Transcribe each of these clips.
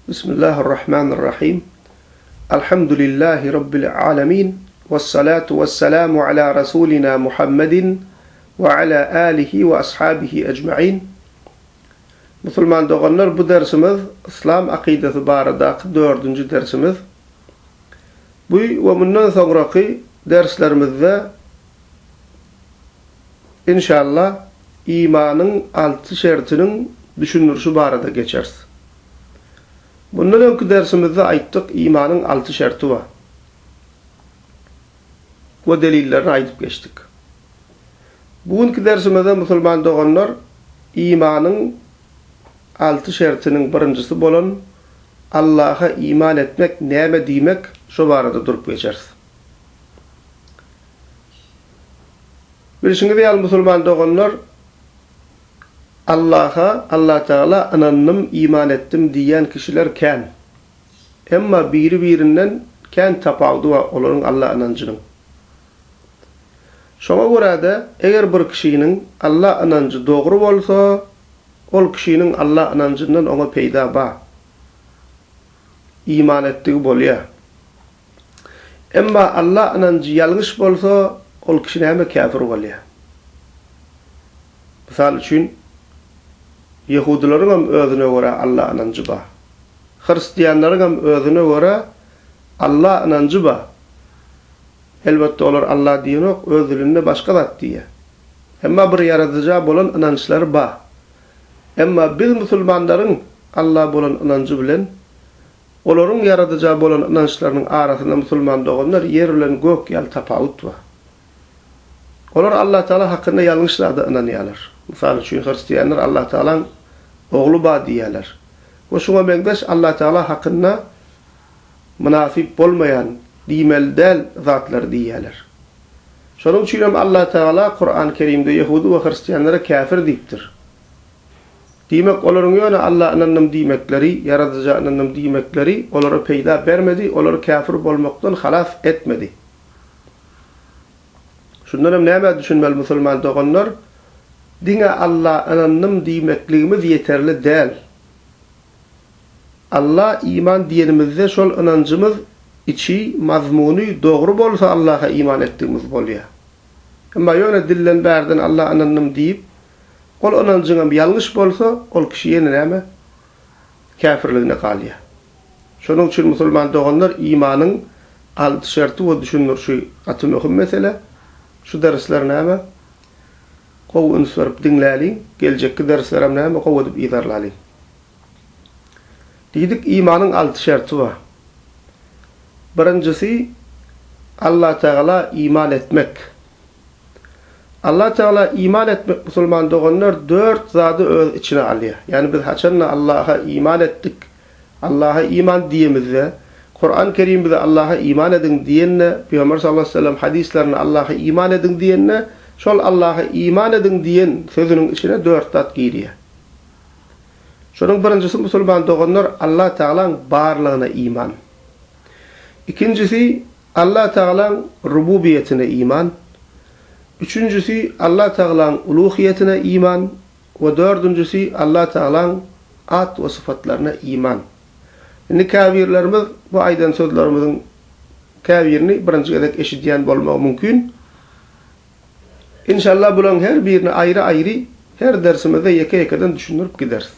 Bismillahirrahmanirrahim. Alhamdulillahi Rabbil alemin. Vessalatu vesselamu ala Rasulina Muhammedin we ala alihi we ashabihi ecmain. Musulman doganlar bu dersimiz Yslam akydasy baradaky dördünji dersimiz. Bu we mundan soňraky derslerimizde Inşallah imanyň alty şertiniň düşündirişi barada geçeris. Mundan öňki dersimizde aýtdyk imanyň alty şerti bar. We delillerini aýdyp geçdik. Bu günki dersimizde musulman doganlar imanyň alty şertiniň birinjisi bolan Allaha iman etmek näme diýmek şo barada durup geçeris. Bilşiňiz ýaly musulman doganlar Allaha, Allatagala ynandym, iman etdim diýýän kişiler kän. Emma biri-birinden kän tapawudy bar olaryň Alla ynanjynyň. Şoňa görä-de, eger bir kişiniň Alla ynanjy dogry bolsa, ol kişiniň Alla ynanjyndan oňa peýda bar. Iman etdigi bolýar. Emma Alla ynanjy ýalňyş bolsa, ol kişi näme käfir bolýar. Mysal üçin, ýehudylaryňam özüne görä Alla ynanjy bar. Hristianlaryňam özüne görä Alla ynanjy bar. Elbetde olar Alla diýenok, öz dilinde başga zat diýýär. Emma bir Ýaradyja bolan ynançlary bar. Emma biz musulmanlaryň Alla bolan ynanjy bilen Olaryň Ýaradyja bolan ynançlarynyň arasynda musulman doganlar ýer bilen gök ýaly tapawut bar. Olar Allatagala hakynda ýalňyş zada ynanýarlar. Mysal üçin hristianlar Allatagalaň ogly bar diýýärler. We şuňa meňzeş Allatagala hakynda mynasyp bolmaýan, diýmeli däl zatlary diýýärler. Şonuň üçinem Allatagala Kuran Kerimde ýehudy we hristianlara käfir diýipdir. Diýmek, olaryň ýöne Alla ynandym diýmekleri, Ýaradyja ynandym diýmekleri olara peýda bermedi, olary käfir bolmakdan halas etmedi. Şundan hem nämä düşünmeli musulman doganlar? Diňe Alla ynandym diýmekligimiz ýeterli däl. Alla iman diýenimizde şol ynanjymyz içi, mazmuny dogry bolsa Allaha iman etdigimiz bolýar. Emma ýöne dilden bärden Alla ynandym diýip, Ol ynanjyňam ýalňyş bolsa, ol kişi ýene näme? Käfirligine galýar. Şonuň üçin musulman doganlar imanyň alty şerti we düşündirişi gaty möhüm mesele. Şu dersler näme? Gowy üns berip diňläliň, geljekki derslerem näme gowy edip yzarlalyň. Diýdik imanyň alty şerti bar. Birinjisi Allatagala iman etmek. Allah Tagala iman etmek musulman doganlar dört zady öz içine alýar. Ýagny biz haçanda Allaha iman etdik, Allaha iman diýemizde, Kuran Kerim bize Allaha iman ediň diýende, Pygamber sallallahu aleýhi we sellem hadyslarynda Allaha iman ediň diýende, şol Allaha iman ediň diýen sözüniň içine dört zat girýär. Şonuň birinjisi musulman doganlar Allah Tagalaň barlygyna iman. Ikinjisi Allah Tagalaň rububiýetine iman, üçünjisi Allah Tagalaň uluhiýetine iman we dördünjisi Allah Tagalaň at we sypatlaryna iman. Indi käbirlerimiz bu aýdan sözlerimiziň käbirini birinji gezek eşidýän bolmagy mümkin. Inşallah bularyň her birini aýry-aýry her dersimizde ýeke-ýekeden düşündirip gideris.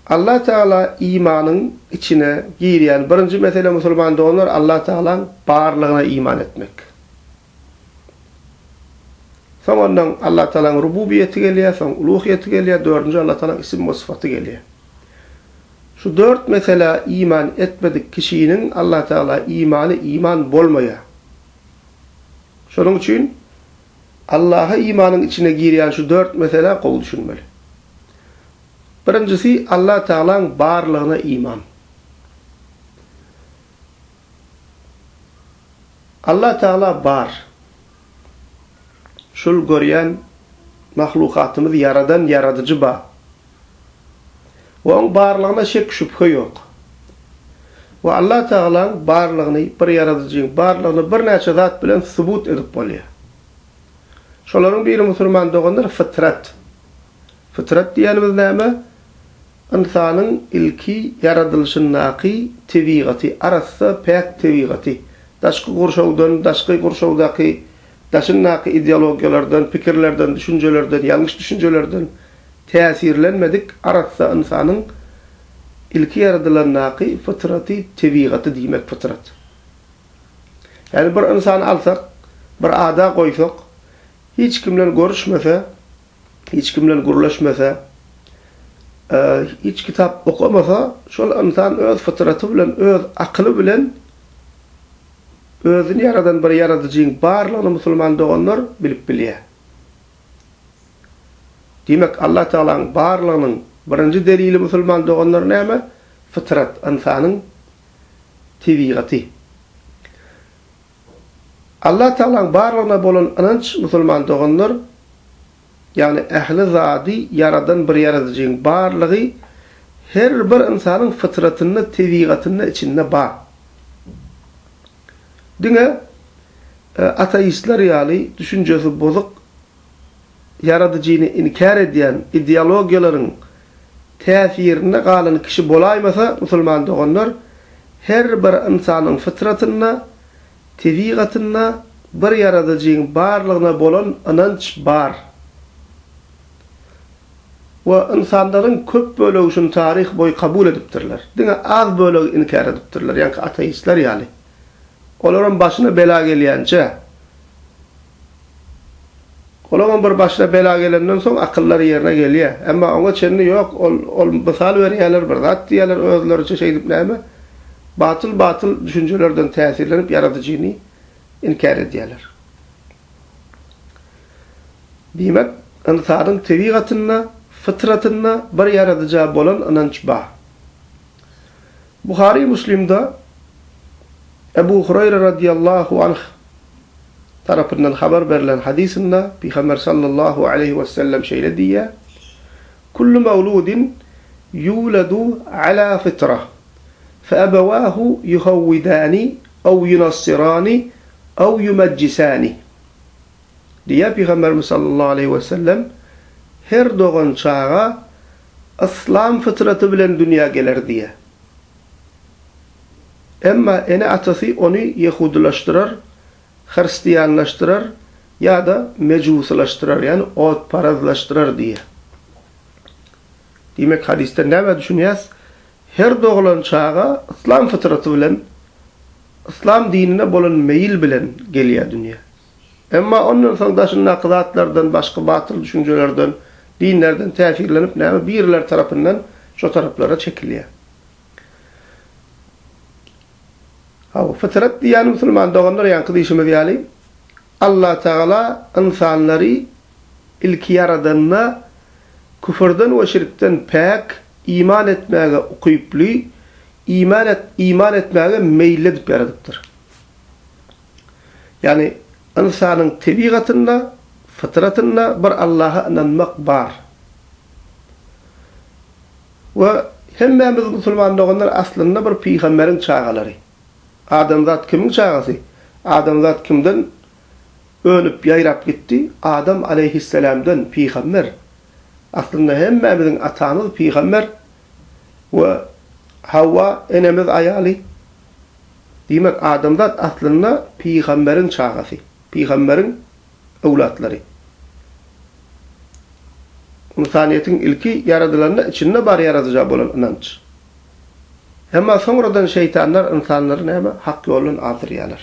Allah Tagala imanyň içine girýän birinji mesele musulman doganlar Allah Tagalaň barlygyna iman etmek. Soň ondan Allah Tagalaň rububiýeti gelýär, soň uluhiýeti gelýär, dördünji Allah Tagalaň isim we sypaty gelýär. Şu dört meselä iman etmedik kişiniň Allah Tagala imany iman bolmaýar. Şonuň üçin Allaha imanyň içine girýän şu dört meselä gowy düşünmeli. Birinjisi Allah Tagalaň barlygyna iman. Allah Tagala bar. Şul görýän mahlukatymyzy ýaradan ýaradyjy bar. We oň barlygyna şek şübhe ýok. We Allah Tagalaň barlygyny, bir ýaradyjyň barlygyny birnäçe zat bilen subut edip bolýar. Şolaryň biri musulman doganlar fytrat. Fytrat diýenimiz näme? Ynsanyň ilki ýaradylyşyndaky tebigaty, arassa, päk tebigaty, daşky gurşawdan, daşky gurşawdaky, daşyndaky ideologiýalardan, pikirlerden, düşünjelerden, ýalňyş düşünjelerden täsirlenmedik arassa ynsanyň ilki ýaradylandaky fytraty, tebigaty diýmek fytrat. Ýagny bir ynsany alsak, bir ada goýsak, hiç kim bilen görüşmese, hiç kim bilen gürleşmese, hiç kitap okamasa, şol ynsan öz fytraty bilen, öz akyly bilen özüni ýaradan bir ýaradyjyň barlygyny musulman doganlar bilip bilýär. Diýmek, Allah Tagalaň barlygynyň birinji delili musulman doganlar näme? Fytrat, ynsanyň tebigaty. Allah Tagalaň barlygyna bolan ynanç musulman doganlar, ýagny ähli zady ýaradan bir ýaradyjyň barlygy her bir ynsanyň fytratynda, tebigatynda, içinde bar. Diňe ateistler ýaly düşünjesi bozuk ýaradyjyny inkär edýän ideologiýalaryň täsirinde galan kişi bolaýmasa, musulman doganlar, her bir ynsanyň fytratynda, tebigatynda bir ýaradyjyň barlygyna bolan ynanç bar. We ynsanlaryň köp bölegi şuny taryh boýy kabul edipdirler. Diňe az bölegi inkär edipdirler, ýaňky ateistler ýaly. Olaram başyna bela gelýänçä. Olaňam bir başyna bela gelenden soň akyllary ýerine gelýär. Emma oňa çenli ýok, ol ol mysal berýärler, bir zat diýýärler özleriçe şeýdip näme, batyl-batyl düşünjelerden täsirlenip ýaradyjyny inkär edýärler. Diýmek, ynsanyň tebigatynda, fytratynda bir ýaradyja bolan ynanç bar. Buhary Muslimde Ebu Hureýre radiýallahu anh tarapyndan habar berlen hadysynda Pygamber sallallahu aleýhi wesellem şeýle diýýär, Kullu mawludin ýuladu ala fitrah, fe ebewahu ýuhawwidani aw ýunassirani aw ýumejjisani. Diýýär Pygamberimiz sallallahu aleýhi wesellem, Her dogan çaga yslam fytraty bilen dünýä geler diýýär. Emma ene-atasy ony ýehudylaşdyrar, hristianlaşdyrar ýa-da mejusylaşdyrar, ýagny otparazlaşdyrar diýýär. Diýmek, hadysdan nämä düşünýäs? Her doglan çaga yslam fytraty bilen, yslam dinine bolan meýil bilen gelýär dünýä. Emma ondan soň daşyndaky zatlardan, başga batyl düşünjelerden, dinlerden täsirlenip näme birileri tarapyndan şo taraplara çekilýär. Hawa, fytrat diýýän musulman doganlar ýaňky diýşimiz ýaly, Allatagala ynsanlary ilki ýaradanda küfürden we şirkden päk, iman etmäge ukyply, iman et iman etmäge meýilli edip ýaradypdyr. Ýagny ynsanyň tebigatynda, fytratynda bir Allaha ynanmak bar. We hemmämiz musulman doganlar aslynda bir pygamberiň çagalary. Adamzat kimiň çagasy? Adamzat kimden önüp ýaýrap gitdi? Adam aleýhisselamdan, pygamber. Aslynda hemmämiziň atamyz pygamber we Hawa enemiz aýaly. Diýmek adamzat aslynda pygamberiň çagasy, pygamberiň öwlatlary. Ynsanyýetiň ilki ýaradylanda içinde bar ýaradyja bolan ynanç. Emma soňradan şeýtanlar ynsanlary näme hak ýoldan azdyrýarlar.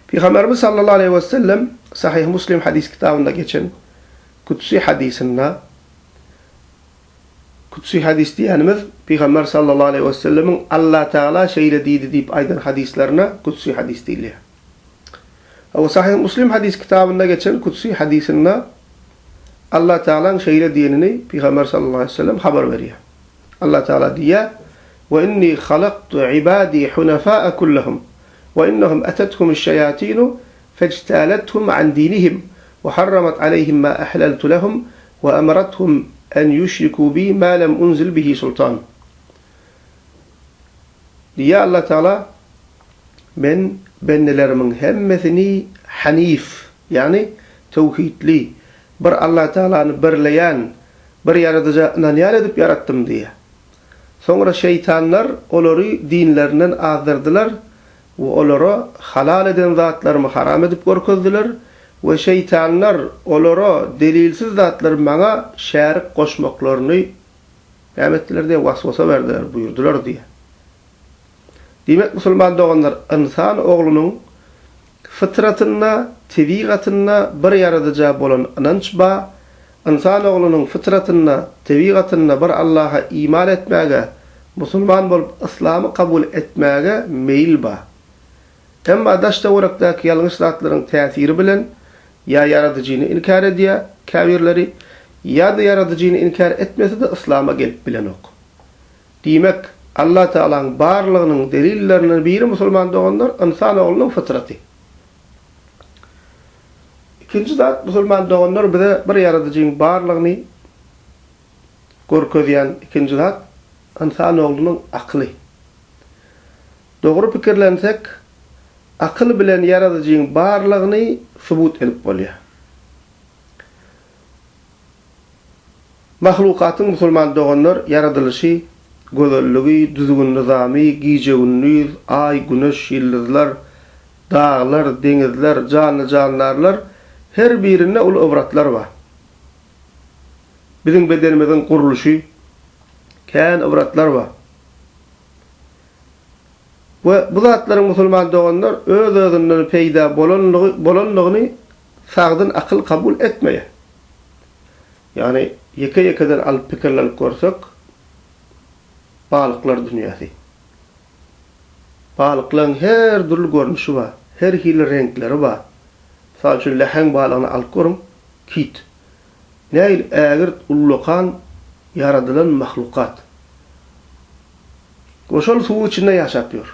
Pygamberimiz sallallahu aleýhi wesellem Sahyh Muslim hadys kitabynda geçen kutsi hadysynda Kudsy hadys diýýänimiz Pygamber sallallahu aleýhi wesellemiň Allatagala şeýle diýdi diýip aýdan hadyslaryna kudsy hadys diýilýär. Hawa, Sahyh Muslim hadys kitabynda geçen kudsy hadysynda Allatagalaň şeýle diýenini Pygamber sallallahu aleýhi wesellem habar berýär. Allatagala diýýär, We inni halaktu ibadi hunafa'a kullahum we innahum atathumu-şşaýatinu fejtälethum an dinihim we harramat aleýhim ma ahlaltu lehum we emrethum en ýuşriku bi ma lem unzil bihi sultan. Diýýär Allah Tagala, Men bendelerimiň hemmesini hanif, ýagny töwhidli, bir Allah Tagalany birleýän, Bir Ýaradyja ynanýan edip ýaratdym diýýär. Soňra şeýtanlar olary dinlerinden azdyrdylar we olara halal eden zatlarymy haram edip görkezdiler we şeýtanlar olara delilsiz zatlary maňa şärik goşmaklaryny näme etdiler diýýär, waswasa berdiler, buýurdylar diýýär. Diýmek musulman doganlar ynsan oglunyň Fytratynda, tebigatynda bir Ýaradyja bolan ynanç ba, ynsan oglunyň fytratynda, tebigatynda bir Allaha iman etmäge, musulman bolup yslamy kabul etmäge meýil ba. Emma daş-töwerekdäki ýalňyş zatlaryň täsiri bilen ýa Ýaradyjyny inkär edýä käbirleri, ýa-da Ýaradyjyny inkär etmese-de yslama gelip bilenok. Diýmek, Allah Tagalaň barlygynyň delillerinden biri musulman doganlar ynsan oglunyň fytraty. Ikinji zat musulman doganlar bize bir ýaradyjyň barlygyny görkezýän ikinji zat ynsan oglunyň akyly. Dogry pikirlensek akyl bilen ýaradyjyň barlygyny subut edip bolýar. Mahlukatyň musulman doganlar ýaradylyşy, gözelligi, düzgün-nyzamy, gije-gündiz, aý, güneş, ýyldyzlar, daglar, deňizler, janly-jandarlar her birinde uly ybratlar bar. Biziň bedenimiziň gurluşy, kän ybratlar bar. We bu zatlaryň musulman doganlar öz-özünden peýda bolanlygy bolanlygyny sagdyn akyl kabul etmeýär. Ýagny ýeke-ýekeden alyp pikirlenip görsek, balyklar dünýäsi. Balyklaryň her dürli görnüşi bar, her hili reňkleri bar. Mysal üçin, läheň balygyny alyp görüň, kit. Nähili ägirt, ullakan ýaradylan mahlukat. We şol suwuň içinde ýaşap ýör.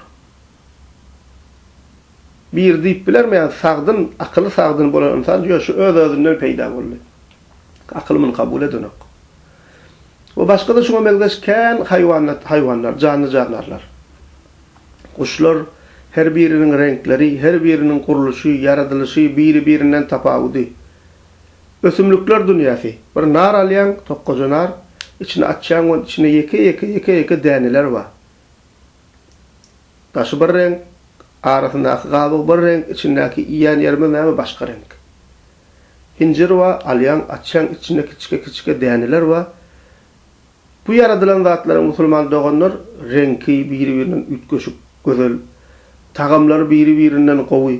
Biri diýip bilermi, ýagny sagdyn, akyly sagdyn bolan ynsan ýok, şu öz-özünden peýda boldy. Akyl muny kabul edenok. We başga-da şuňa meňzeş kän haýwanat, haýwanlar, janly-jandarlar. Guşlar, her biriniň reňkleri, her biriniň gurluşy, ýaradylyşy biri-birinden tapawudy. Ösümlikler dünýäsi. Bir nar alýaň, tokgaja nar, içini açýaň we içinde ýeke-ýeke, ýeke-ýeke däneler bar. Daşy bir reňk, arasyndaky gabygy bir reňk, içindäki iýýän ýerimiz näme başga reňk. Injir bar, alýaň, açýaň, içinde kiçike-kiçike däneler bar. Bu ýaradylan zatlaryň musulman doganlar reňki biri-birinden üýtgeşik, gözel. Tagamlary biri-birinden gowy.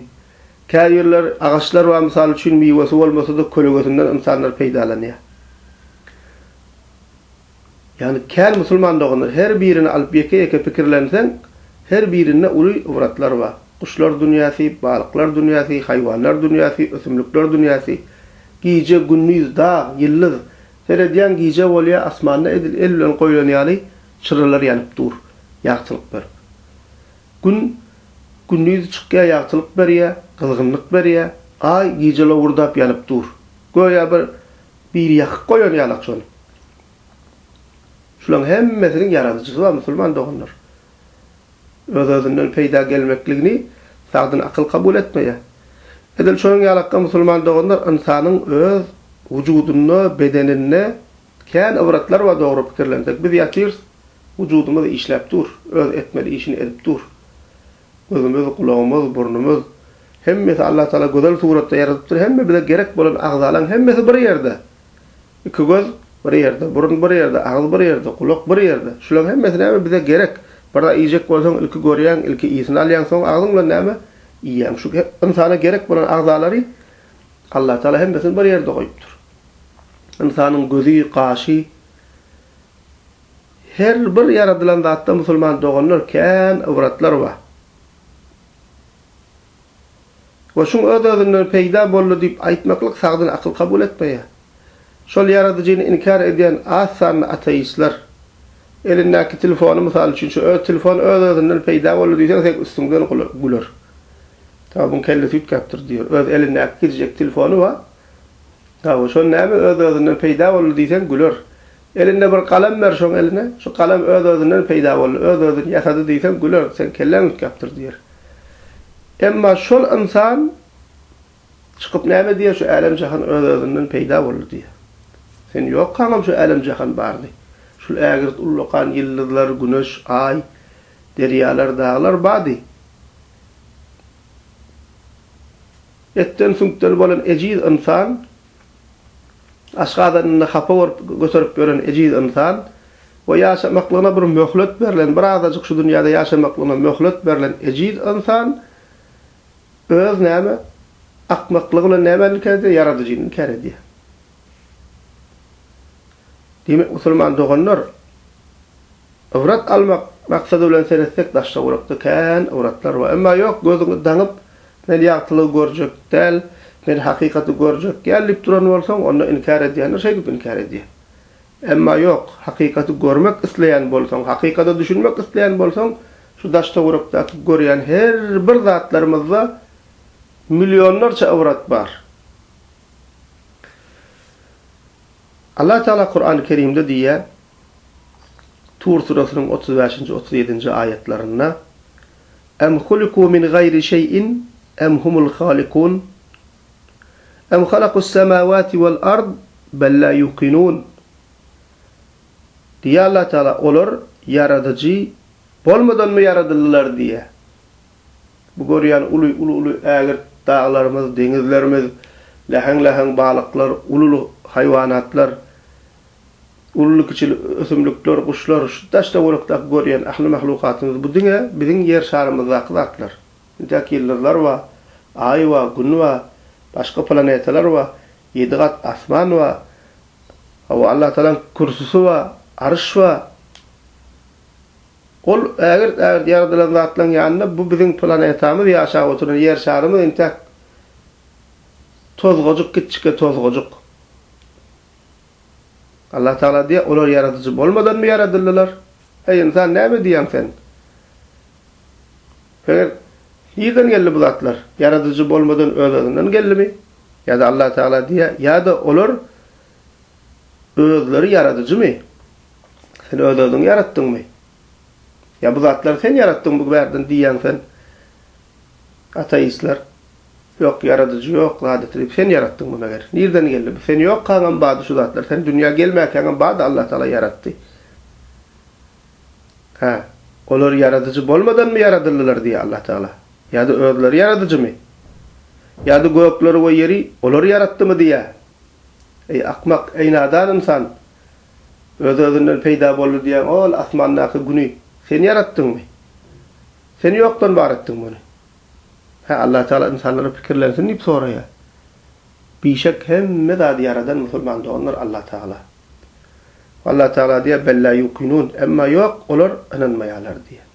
Käbirler agaçlar bar mysal üçin miwesi bolmasa-da kölegesinden ynsanlar peýdalanýar. Ýagny kän musulman doganlar her birini alyp ýeke-ýeke pikirlenseň her birinde uly ybratlar bar. Guşlar dünýäsi, balyklar dünýäsi, haýwanlar dünýäsi, ösümlikler dünýäsi. Gije, gündiz, dag, ýyldyz. Seredýäň gije bolýar asmanda edil el bilen goýlan ýaly çyralar ýanyp dur, ýagtylyk berip. Gün gündiz çykýar ýagtylyk berýär, gyzgynlyk berýär, aý gije lowurdap ýanyp dur. Göýä bir biri ýakyp goýan ýalak şony. Şulaň hemmesiniň ýaradyjysy bar musulman doganlar. Öz-özünden peýda gelmekligini sagdyn akyl kabul etmeýär. Edil şonuň ýalakka musulman doganlar ynsanyň öz wujudynda, bedeninde kän ybratlar bar dogry pikirlensek. Biz ýatyrys, wujudymyz işläp dur, öz etmeli işini edip dur. Gözümiz, gulagymyz, burnumyz, hemmesi Allatagala gözel suratda ýaradypdyr, hemme bize gerek bolan agzalaň hemmesi bir ýerde. Iki göz bir ýerde, burun bir ýerde, agyz bir ýerde, gulak bir ýerde. Şularyň hemmesi näme bize gerek. Bir zat iýjek bolsaň ilki görýäň, ilki ysyny alýaň, soň agzyň bilen näme iýýäň. Şu ynsana gerek bolan agzalary Allatagala hemmesini bir ýerde goýupdyr. Ynsanyň gözi, gaşy her bir ýaradylan zatda musulman doganlar kän ybratlar bar. We şuň öz-özünden peýda boldy diýip aýtmaklyk sagdyn akyl kabul etmeýär. Şol ýaradyjyny inkär edýän az sanly ateistler, elindäki telefony mysal üçin şu öz telefon öz-özünden peýda boldy diýseň seň üstüňden güler. Hawa buň kellesi üýtgäpdir diýer. Öz elindäki kiçijek telefony bar. Hawa şol näme öz-özünden peýda boldy diýseň güler. Elinde bir galam ber şoň eline, şu galam öz-özünden peýda boldy, öz-özüni ýasady diýseň güler, seň kelläň üýtgäpdir diýer. Emma şol ynsan çykyp näme diýýär, şu älem-jahan öz-özünden peýda boldy diýýär. Sen ýokkaňam şu älem-jahan bardy. Şul ägirt ullakan ýyldyzlar, güneş, aý, derýalar, daglar bardy. Etden-süňkden bolan ejiz ynsan, aşgazanynda hapa bolup göterip ýören ejiz ynsan we ýaşamaklygyna bir möhlet berlen, bir azajyk şu dünýäde ýaşamaklygyna möhlet berlen ejiz ynsan öz näme, akmaklygy bilen nämäni inkär edýär? Ýaradyjyny inkär edýär. Diýmek, musulman doganlar, Ybrat almak maksady bilen seretsek daş-töwerekde kän ybratlar bar. Emma ýok, gözüňi daňyp, men ýagtylygy görjek däl, men hakykaty görjek däl diýip duran bolsaň, onda inkär edýänler şeýdip inkär edýär. Emma ýok, hakykaty görmek isleýän bolsaň, hakykata düşünmek isleýän bolsaň, şu daş-töwerekdäki görýän her bir zatlarymyzda millionlarça ybrat bar. Allah Tagala Kurany Kerimde diýýär, Tur surasynyň 35-nji, 37-nji aýatlarynda, Em huliku min gaýri şeýin em humul halikun Em halakus semawati wal ard bel la yuqinun Diýýär Allah Tagala, olar ýaradyjy bolmadanmy ýaradyldylar diýýär. Bu görýän uly, uly-uly ägirt daglarymyz, deňizlerimiz, läheň-läheň balyklar, uly-uly haýwanatlar, ululy-kiçili ösümlikler, guşlar, şu daş-töwerekdäki görýän ähli mahlukatymyz bu diňe biziň Ýer şarymyzdaky zatlar. Intäk ýyldyzlar bar, Aý bar, Gün bar, başga planetalar bar, ýedi gat asman bar, hawa, Allatagalaň kürsüsi bar, Aryş bar. Ol ägirt-ägirt ýaradylan zatlaryň ýanynda bu biziň planetamyz, ýaşap oturan Ýer şarymyz entäk tozgajyk, kiçjike tozgajyk. Allah Tagala diýýär, olar ýaradyjy bolmadanmy ýaradyldylar? Eý, ynsan, näme diýýäň sen? Eger, nirden geldi bu zatlar? Ýaradyjy bolmadan öz-özünden geldimi? Ýa-da Allah Tagala diýýär, ýa-da olar özleri ýaradyjymy? Sen öz-özüňi ýaratdyňmy? Ýa bu zatlary sen ýaratdyňmy bu bärden diýýäň sen? Ateistler, Ýok, ýaradyjy ýok zat diýip, sen ýaratdyňmy meger? Nirden geldi bu? Sen ýokkaňam bardy şu zatlar. Sen dünýä gelmäkäňem bardy Allah Tagala ýaratdy. Hä, olar ýaradyjy bolmadanmy ýaradyldylar diýýär Allah Tagala. Ýa-da özleri ýaradyjymy? Ýa-da gökleri we ýeri olar ýaratdymy diýýär. Eý akmak, eý nadan ynsan! Öz-özünden peýda boldy diýýäň, ol asmandaky Güni sen ýaratdyňmy? Sen ýokdan bar etdiňmi ony? Hä, Allatagala ynsanlara pikirlensin diýip soraýar. Bişek hemme zady ýaradan musulman doganlar Allatagala. Allatagala diýýär, Bel la ýukinun, emma ýok, olar ynanmaýarlar diýýär.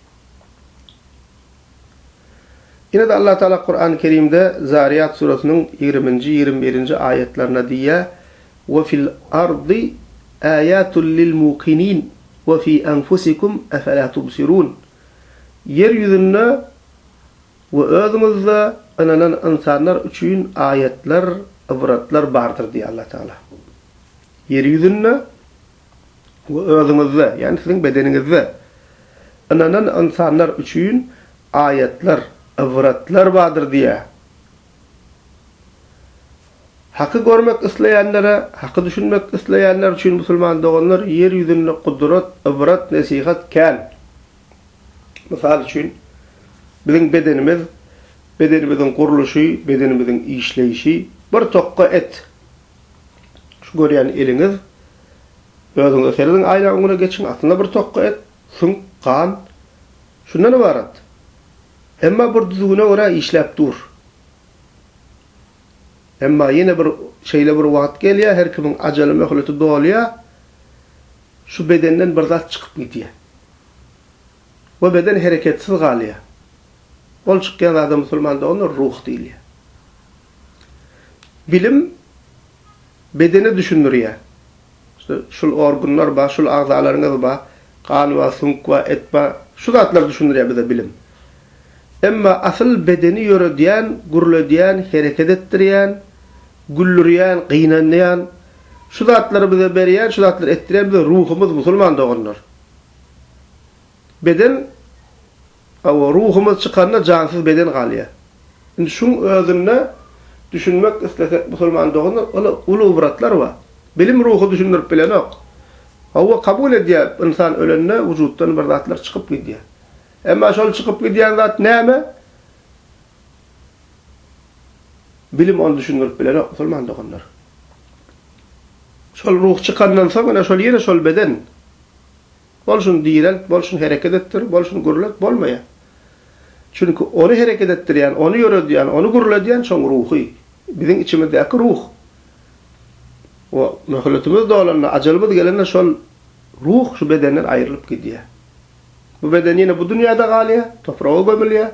Ýene-de Allatagala Kurany Kerimde Zariýat surasynyň ýigriminji, 21-nji aýatlarynda diýýär, We fil ardy aýatun lil mukinin we fi enfusikum efela tubsirun. Ýer ýüzünde we özüňizde ynanan ynsanlar üçin aýatlar, ybratlar bardyr diýýär Allah Tagala. Ýer ýüzünde we özüňizde, ýagny siziň bedeniňizde ynanan ynsanlar üçin aýatlar, ybratlar bardyr diýýär. Haky görmek isleýänlere, haky düşünmek isleýänler üçin musulman doganlar ýer ýüzünde gudrat, ybrat, nesihat kän. Mysal üçin, biziň bedenimiz, bedenimiziň gurluşy, bedenimiziň işleýşi bir tokga et. Şu görýän eliňiz, özüňize serediň aýna öňüne geçiň, aslynda bir tokga et, süňk, gan, şundan ybarat. Emma bir düzgüne görä işläp dur. Emma ýene bir şeýle bir wagt gelýär, her kimiň ajaly möhleti dolýar, şu bedenden bir zat çykyp gidýär. We beden hereketsiz galýar. Ol çykýan zada musulman doganlar ruh diýilýär. Bilim bedene düşündirýär. İşte şul organlar bar, şul agzalaryňyz bar, gan bar, süňk bar, et bar. Şu zatlary düşündirýär bize bilim. Emma asyl bedeni ýöredýän, gürledýän, hereket etdirýän, güldürýän, gynandýan, şu zatlary bize berýän, şu zatlary etdirýän bize ruhumyz musulman doganlar. Beden, hawa, ruhumyz çykanda jansyz beden galýar. Indi şuň özünde düşünmek islesek musulman doganlar, ol uly ybratlar bar. Bilim ruhy düşündirip bilenok. Hawa, kabul edýär, ynsan ölende wujutdan bir zatlar çykyp gidýär. Emma şol çykyp gidýän zat näme? Bilim ony düşündirip bilenok, musulman doganlar. Şol ruh çykandan soň ine şol ýene şol beden. Bol şuny direlt, bol şuny hereket etdir, bol şuny gürlet, bolmaýar. Çünki ony hereket etdirýän, ony ýöredýän, ony gürledýän şoň ruhy. Biziň içimizdäki ruh. O möhletimiz dolanda, ajalymyz gelende şol ruh şu bedenden aýrylyp gidýär. Bu beden ýene bu dünýäde galýar, topraga gömülýär.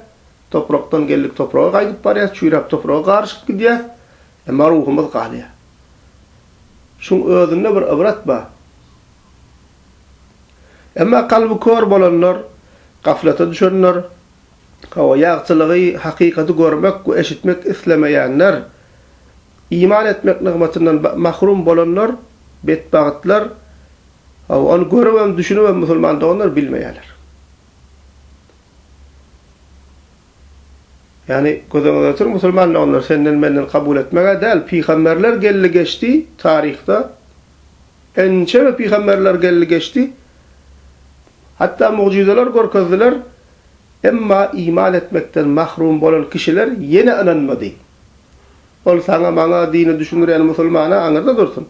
Toprakdan geldik, topraga gaýdyp barýas, çüýräp topraga garyşyp gidýäs. Emma ruhumyz galýar. Şuň özünde bir ybrat bar. Emma kalby kör bolanlar, gaflata düşenler, hawa, ýagtylygy, hakykaty görmek we eşitmek islemeýänler, iman etmek nygmatyndan mahrum bolanlar, betbagytlar, hawa, ony görübem, düşünibem musulman doganlar bilmeýärler. Ýagny, göz öňüňize getiriň, musulman doganlar, senden-menden kabul etmek-ä däl, pygamberler geldi-geçdi taryhda, Ençeme pygamberler geldi geçdi, hatda mugjyzalar görkezdiler, emma iman etmekden mahrum bolan kişiler ýene ynanmady. Ol saňa, maňa, dini düşündirýän musulmana aňyrda dursun.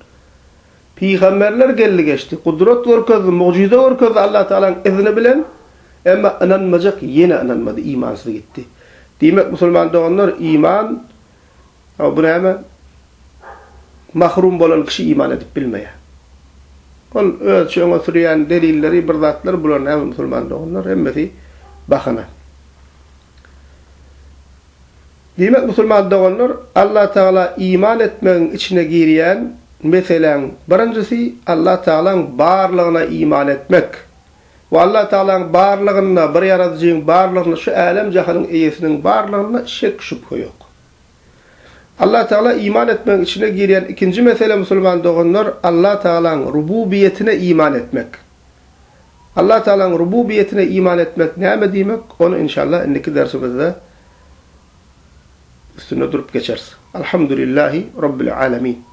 Pygamberler geldi geçdi, gudrat görkezdi, mugjyza görkezdi Allatagalaň izni bilen, emma ynanmajak ýene ynanmady, imansyz gitdi. Diýmek musulman doganlar, iman Hawa, bu näme? Mahrum bolan kişi iman edip bilmeýär. Ol özçe öňe sürýän delilleri, bir zatlar, bular näme musulman doganlar, hemmesi bahana. Diýmek, musulman doganlar, Allatagala iman etmegiň içine girýän meseläň birinjisi Allatagalaň barlygyna iman etmek. We Allatagalaň barlygynda, bir Ýaradyjyň barlygynda, şu älem-jahanyň eýesiniň barlygynda şek-şübhe ýok. Allah Tagala iman etmegiň içine girýän ikinji mesele musulman doganlar Allah Tagalaň rububiýetine iman etmek. Allah Tagalaň rububiýetine iman etmek näme diýmek ony inşallah indiki dersimizde üstünde durup geçeris. Alhamdulillahi Rabbil Alemin.